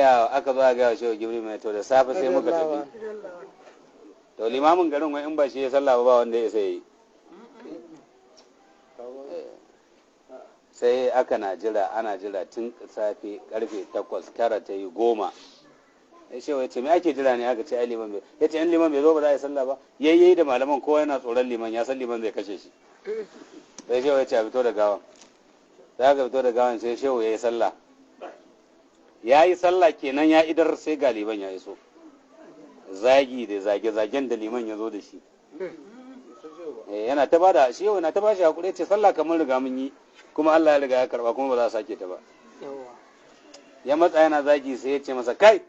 Aka zo a gaya Shehu Gibri mai, to da safe sai muka tafi. To limamin garin wai in ba shi ya sallah ba wanda ya sai. Sai aka na jira, ana jira tun safe karfe 8, 9 ta yi, 10. Sai Shehu ya ce, me ake jira ne? Aka ce ai liman bai. Ya ce in liman bai zo ba za a yi sallah ba. Yayyayi da malaman kowa yana tsoron liman, ya san liman zai kashe shi. Sai Shehu ya ce a fito da gawan. Sai aka fito da gawan, sai Shehu ya yi sallah. Ya yi sallah kenan ya idar, sai ga liman ya iso. Zagi da zage-zagen da liman ya zo da shi. Yana ta bada, shi yana ta bashi hakuri, ce sallah kamar riga mun yi, kuma Allah ya riga ya karba, kuma ba za a sake ta ba. Ya matsa yana zagi, sai ya ce masa, kai,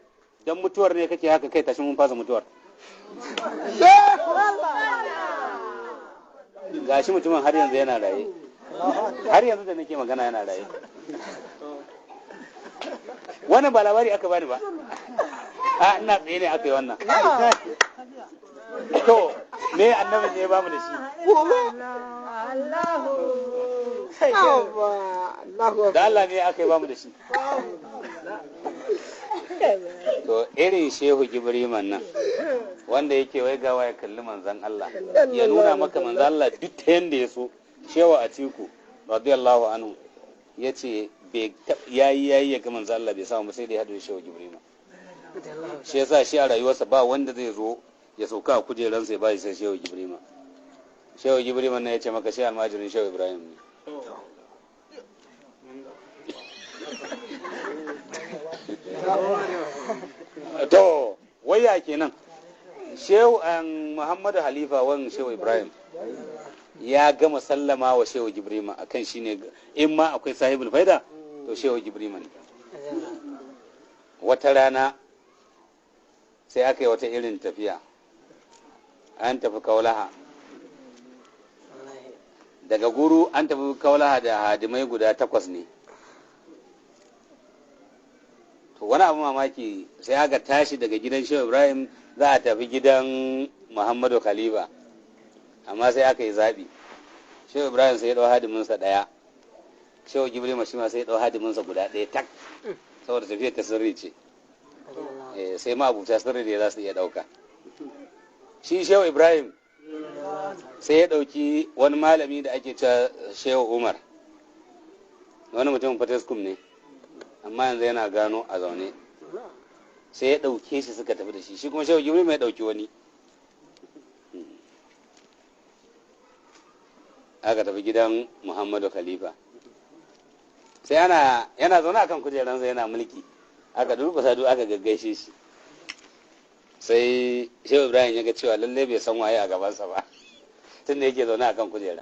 dan mutuwar ne kake haka, kai tashi mun fasa mutuwar. Gashi mutumin har yanzu yana raye. Har yanzu da nake magana yana raye. Wannan ba labari aka bani ba. A ina tsaye ne aka yi wannan. To me annabi ne ya bamu da shi? Da Allah ne aka yi bamu da shi. To irin Shehu Gibriman nan wanda yake wai gawa ya kalli manzon Allah, ya nuna maka manzon Allah duk ta yanda ya so. Shehu Atiku radiyallahu anhu ya ce yayi yayi ya ga manzon Allah bai samu sai da ya haɗu da Shehu Gibrima. Shi yasa shi a rayuwarsa ba wanda zai zo ya sauka a kujeransa ya ba shi sai Shehu Gibrima. Shehu Gibrima ne ya ce maka shi almajirin Shehu Ibrahim ne. To waya kenan. Shehu Muhammadu Halifa wan Shehu Ibrahim ya gama sallama wa Shehu Gibrima akan shine in ma akwai sahibul faida to Shehu Gibrima ne. Wata rana sai aka yi wata irin tafiya, an tafi Kaulaha. Daga Guru an tafi Kaulaha da hadimai guda 8 ne. To wani abu mamaki, sai aka tashi daga gidan Shehu Ibrahim za a tafi gidan Muhammadu Khalifa, amma sai aka yi zaɓi. Shehu Ibrahim sai ya ɗau hadiminsa ɗaya, Shehu Gibrima shi ma sai ya ɗau hadiminsa guda ɗaya tak, saboda tafiyar ta sirri ce. Sai ma abuta sirri ne za su iya ɗauka. Shi Shehu Ibrahim sai ya ɗauki wani malami da ake cewa Shehu Umar, wani mutumin Fataskum ne, amma yanzu yana gano a zaune. Sai ya ɗauke shi suka tafi da shi, shi kuma Shehu Gibrima ya ɗauki wani. Aka tafi gidan Muhammadu Khalifa. Sai yana zaune akan kujeransa yana mulki. Aka durƙusa duk aka gaggaishe shi. Sai Shehu Ibrahim ya ga cewa lallai bai san waye a gabansa ba, tunda yake zaune akan kujera.